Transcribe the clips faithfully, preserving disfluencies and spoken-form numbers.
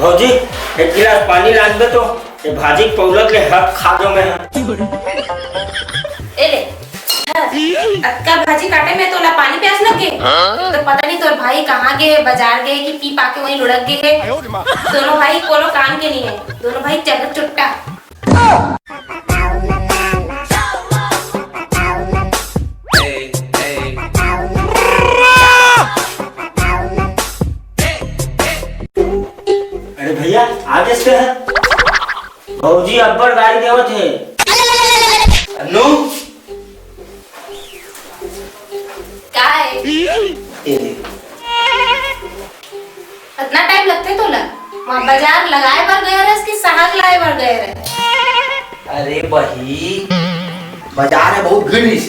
भौजी, एक गिलास पानी लान दे तो, ये भाजी के पौलत ले हक खा दो मैं। ए ले, अतका भाजी काटे में तोला पानी प्यास लग गे? तो पता नहीं तोर भाई कहाँ गे हे, बाजार गे हे कि पी पाके वहीं लुढ़क गे हे। दोनों भाई कोनो काम के नहीं है, दोनों भाई चट चुट्टा। अरे भैया, आ कैसे हैं? भौजी अब्बड़ गारी देवत हे। अन्नू, का है? ये दे। अतना टाइम लगथे तोला? वहाँ बाजार लगाए बर गए रहस कि साग लाए बर गए रहस? अरे बही, बाजार में बहुत भीड़ रहिस,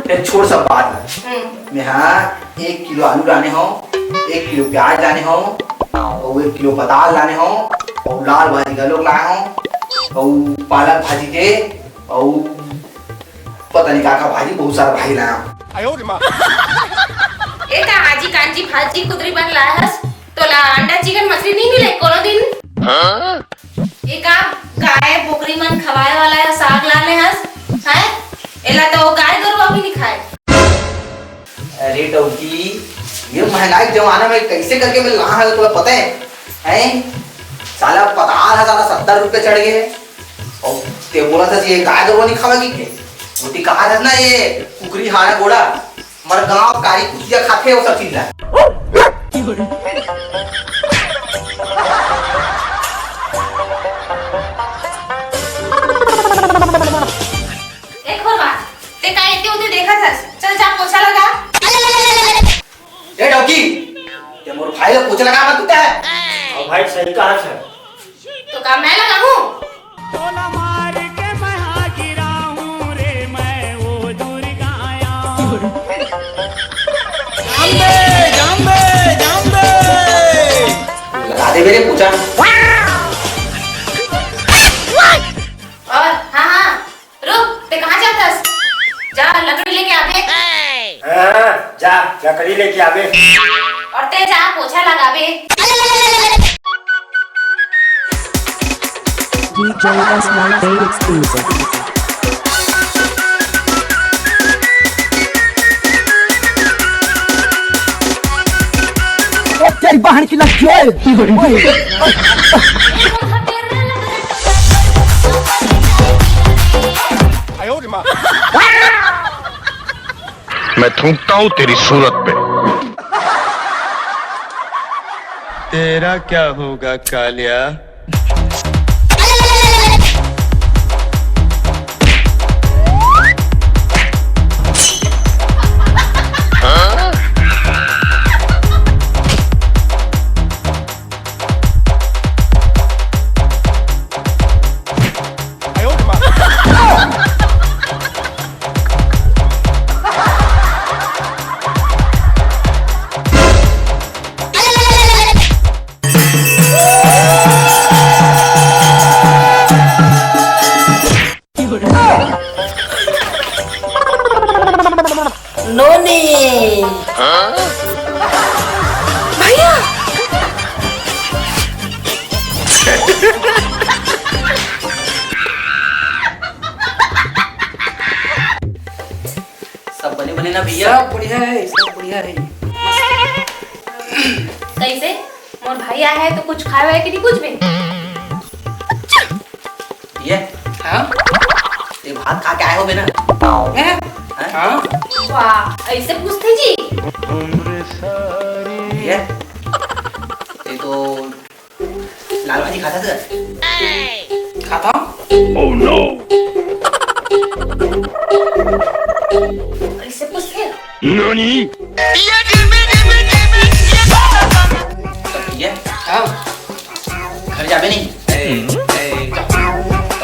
फिर छोड़ सब बात। हम्म। मैं हाँ एक किलो आलू लाने हव, एक किलो प्याज लाने हव, अउ एक किलो पताल लाने हव, अउ लाल भाजी घलोक लाए हव, अउ पालक भाजी के, अउ पता नहीं का का भाजी, बहुत सारा भाजी लाया हूँ। ए का आजी कांजी भाजी कुदरी बन लाया हस? तोला अंडा चिकन मछली नहीं मिले कोनो दिन? ये का गाय बोकरी मन खवाए वाला है साग लाने हस? हैं? एला तो गाय गरुआ भी नहीं खाए। अरे डौकी, ये महंगाई के जमाना में कैसे करके मैं लाना है तोला पता है? हैं? साला पताल है, साला सत्तर रुपये चढ़ गए। अउ ते बोलत हस ये गाय गरुवा नहीं खावय कहिके। ओती कहात हस ना ये कुकरी हाड़ा गोड़ा, हमर गाँव कारी कुतिया खाथे वो सब चीज ला। एक और बात, ते का एती ओती देखत हस? चल जा पोछा लगा। ए डौकी, ते मोर भाई ला पोछा लगा मत कुत्ता है। अउ भाई सही कहा है। तो का मैं लगाऊं? तोला मार के मैं हा गिराऊं रे, मैं ओ दुर्गाया। जान दे, जान दे, जान दे। लगा दे मेरे पूछा। और हाँ, हाँ, रुक, ते कहाँ जाथस? जा, लकड़ी लेके आबे। हाँ, जा, लकड़ी लेके आबे। और ते जा, पोछा लगाबे। D J S ninety-eight exclusive. ओ तेरी बहन की लग गई। मैं थूकता हूँ तेरी सूरत पे। तेरा क्या होगा कालिया? नोनी। भैया। सब बने बने ना भैया? सब बढ़िया है, सब बढ़िया है। कैसे? मोर भाई आए है तो कुछ खाए वाए के नहीं कुछ भी? ये? हाँ? ये भात खा के आए हो बे ना? हैं? हैं? हाँ? वाह, ऐसे पूछते जी? ये? ये तो लाल भाजी खाता था। खाता हूँ। Oh no! ऐसे पूछते हैं? नानी? तो ठीक है। हाँ। घर जाबे नहीं? ए, ए, तो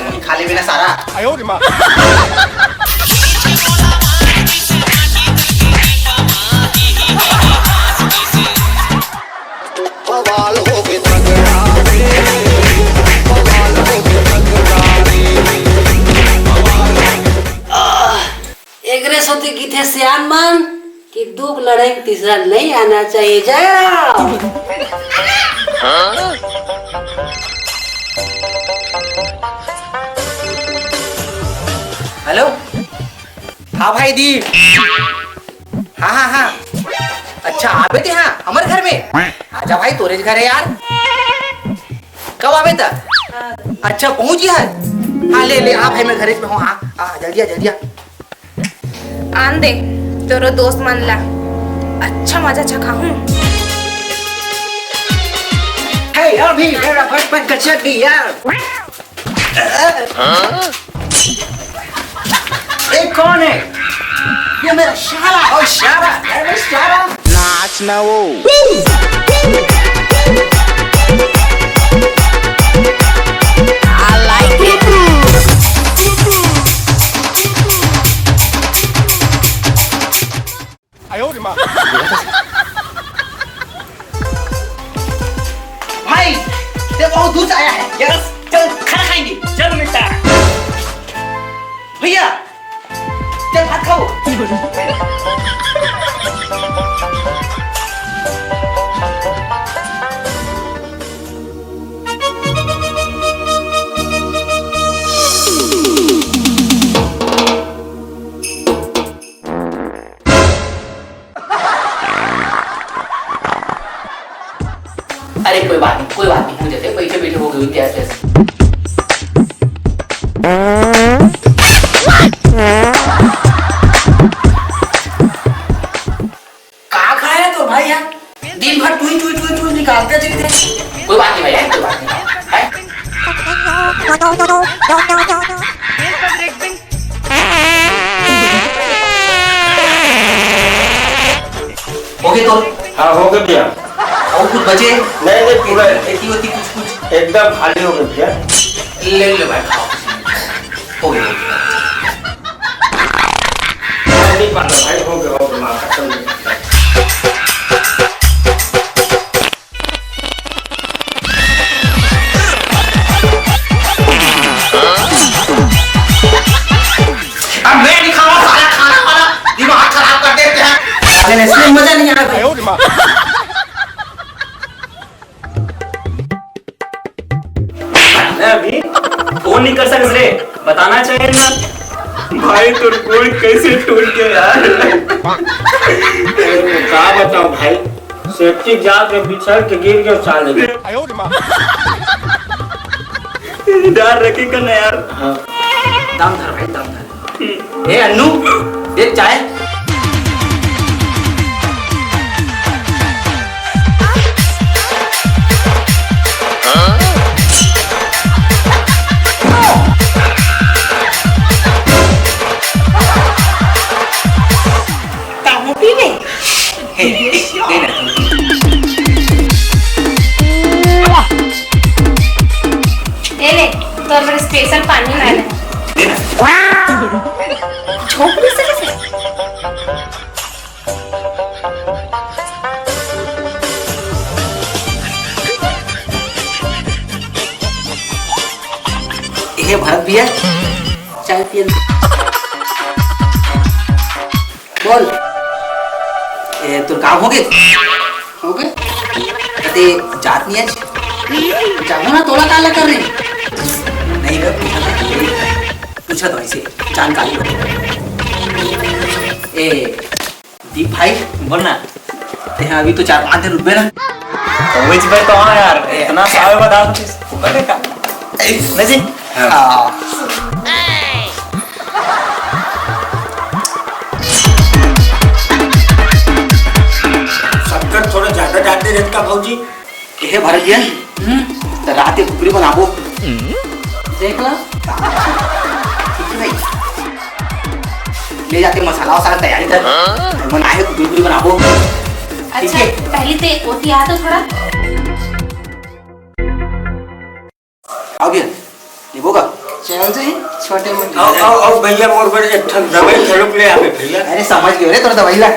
वहीं खा लेबे ना सारा। बवाल हो गए तगड़ा रे, बवाल हो गए तगड़ा रे। एकरे सेती किथे सियान मन कि दुख लड़ाई में तीसरा नहीं आना चाहिए। जय राम। हेलो। हाँ भाई दीप। हाँ, हाँ, हाँ। अच्छा, आबे ते हाँ, हमर घर में। आजा भाई, तोरेच घर हे यार। कब आबे त? अच्छा, पहुँच गे हस? हाँ, ले, ले, आ भाई, मैं घरे में हूँ। आ, आ, जल्दी आ, जल्दी आ। आन दे, तोरो दोस्त मन ला अच्छा मजा चखाहूँ। हे, अभी मेरा बचपन का चड्डी यार। ये कौन है? ये मेरा शाला। ओ शाला, अरे शाला। नाच ना वो। I like it. भाई, ये बहुत दूर से आया है। यस, चल खाना खाएंगे। चल बेटा। भैया, चल भात खाओ। अरे कोई बात नहीं, कोई बात नहीं, हो जाते, बैठे बैठे हो गई होती ऐसे ऐसे। कहाँ खाया है तो भाई यार, दिन भर टुई टुई टुई टुई निकालते चले थे। कोई बात नहीं भाई यार, कोई बात नहीं है। हो गए तो? हाँ, हो गए भैया। और कुछ बचे? नहीं, नहीं, पूरा एती होती कुछ, कुछ। एकदम खाली हो गए भैया। ले ले भाई, खाओ। हो गए, हो गए। नहीं पाता भाई, हो गए, हो गए, माँ कसम। अब मैं नहीं खाऊंगा साला खाना वाला, दिमाग खराब कर देते हैं। अगर इसमें मजा नहीं आया भाई। मैं अभी फोन नहीं कर सकस रे, बताना चाहिए ना। भाई, तोर गोड़ कैसे टूट गया यार? का बताओ भाई, सेफ्टी जात में बिछड़ के गिर गए साले। डर रखे का ना यार। हाँ। दम धर भाई, दम धर। ए अन्नू, एक चाय। काहू पीबे? हे, दे ना तू। ए ले, तोर बर स्पेशल पानी लाने। दे ना। झोंक भी सके से? हे भरत भैया, चाय पियन। बोल। ए, तोर काम हो गए? हो गए? अरे, जात नहीं आज? जाओ ना, तोला काला कर रही? नहीं रे, पूछा था, पूछा था ऐसे, जानकारी हो। ए, दीप भाई, बोल ना। ते हाँ, अभी तो चार पाँच दिन रुकबे ना। तो which भाई तो हाँ यार, इतना साल बाद आप कुछ फुकट है का? नहीं जी? हाँ। शक्कर थोड़ा ज्यादा डाल दे रेत का भौजी। हे भरत जी, हम्म, तो रात के कुकरी बनाबो। देख ला। ठीक है भाई। ले जाके मसाला वसाला तैयारी कर। मन आहे कुकरी बनाबो। ठीक अच्छा, है? पहले ते ओती आ तो थोड़ा। आओ भैया, लेबो का? चल जी, छोटे मोटे। आओ, आओ, आओ भैया, मोर बर एक ठन दवाई घलोक ले आवे भैया। अरे समझ गयो रे, तोर दवाई ला।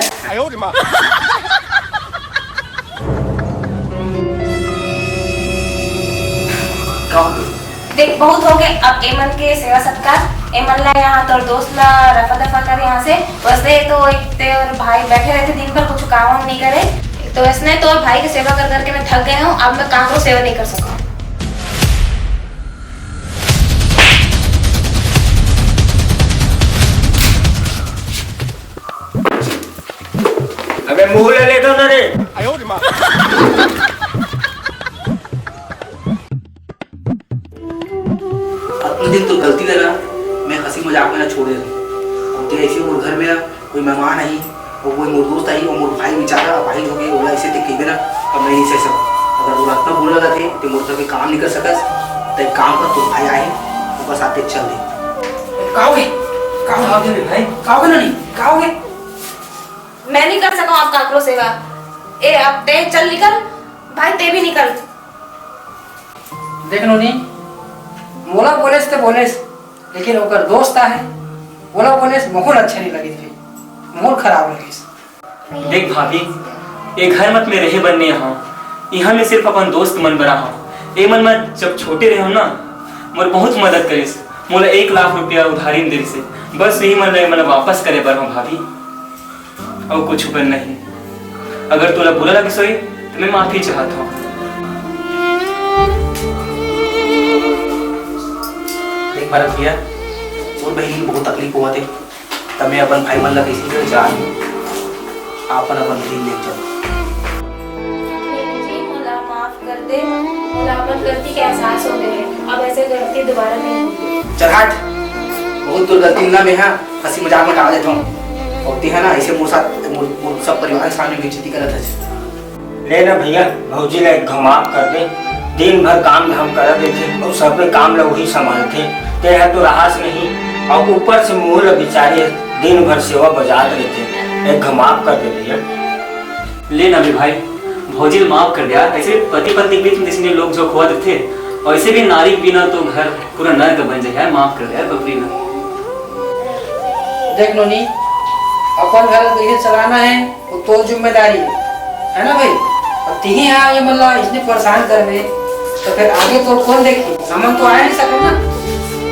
देख, बहुत हो गए अब एमन के सेवा सत्कार। एमन ला यहाँ तोर दोस्त ला रफा दफा कर यहाँ से। वैसे तो एक तेरे भाई बैठे रहते दिन भर, कुछ काम वाम नहीं करे। तो इसने तो भाई की सेवा कर करके मैं थक गया हूँ, अब मैं काकरो सेवा नहीं कर सकूँ। मुंह ले लेता ना रे। अतना दिन तो गलती ला मैं हंसी मजाक में ना छोड़ देता। अब ते ऐसे मोर घर में ना कोई मेहमान आही, अउ कोई मोर दोस्त आही, अउ मोर भाई बेचारा अपाहिज होगे, ओला ऐसे ते कहिबे ना, अब मैं नहीं सह सकंव। अगर तोला अतना बुरा लगथे, ते मोर तरफ काम नहीं कर सकस, त एक काम कर, तोर भाई आही, ओकर साथे चल दे। का होगे? का होगे रे भाई? का होगे नोनी? का होगे? मैं नहीं कर सकंव अब काकरो सेवा। ए, अब ते चल निकल, भाई ते भी निकल। देख नोनी, मोला बोलेस ते बोलेस, लेकिन ओकर दोस्त आहे, ओला बोलेस, मोहन अच्छा नहीं लगिस भाई, मोहन खराब लगिस। देख भाभी, ये घर मत में रहे बर नइ आहंव, इहां में सिर्फ अपन दोस्त मन बर आहंव। ए मन में जब छोटे रहेंव ना, मोर बहुत मदद करिस, मोला एक लाख रुपया उधारी में दे रिहिसे, बस यही मन ला, ए मन ला वापस करे बर हंव भाभी। अउ कुछ बर नहीं। अगर तोला बुरा लगिस होही, त मैं माफी चाहत हंव। देख भरत भैया, मोर बहिनी ल बहुत तकलीफ होवत हे, त मैं अपन भाई मन ला कइसे ले जान, अपन, अपन बहिनी ले जान। जी, मोला माफ कर दे, मोला अपन गलती के एहसास हो गए हे। अब ऐसे गलती दोबारा नहीं होगी। चल हट, बहुत तोर गलती ला मैं हा हंसी मजाक में टाल देत हंव। अउ तेहा ना ऐसे मोर साथ, मोर, मोर सब परिवार के सामने बेइज्जती करत हस। ले ना भैया, भौजी ला एक घांव माफ कर दे। दिन भर काम धाम करत रहिथे अउ सबे काम ला वही संभालथे। तेहा तो रहस नहीं, अउ ऊपर से मोहू ला बिचारी दिन भर सेवा बजात रहिथे। एक घांव माफ कर दे भैया। ले ना बे भाई, भौजी ल माफ कर दे यार। ऐसे पति पत्नी के बीच में जैसे लोग जो खोवत रहिथे, और ऐसे भी नारी के बिना तो घर पूरा नर्क बन जाए यार। माफ कर दे यार बबली ना। देख नोनी, अपन घर ल कइसे चलाना हे, वो तोर जिम्मेदारी हे, है ना भाई? अब तिही हा ये मन ला इसने परेशान करबे, तो फिर आगे तोर कौन देखी? हमन तो आए नहीं सकब ना,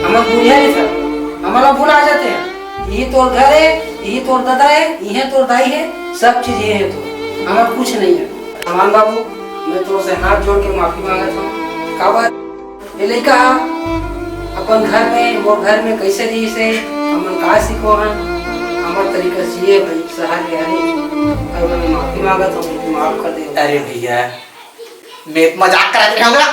हमन बुढ़िया नहीं सकब, हमन ला भुला जाते हैं। इही तोर घर हे, इही तोर ददा हे, इहे तोर दाई हे, सब चीज इहे हे तोर, हमर कुछ नहीं हे। हनुमान बाबू, मैं तोर से हाथ जोड़ के माफी मांगत हंव। काबर ये लइका अपन घर में, मोर घर में कैसे रहिस हे, हमन का सीखो हन, हमर तरीका जिए भाई, शहर के हरे, और मैं माफी मांगत हंव, माफ कर दे। अरे भैया, मैं मजाक करत रहेंव ना।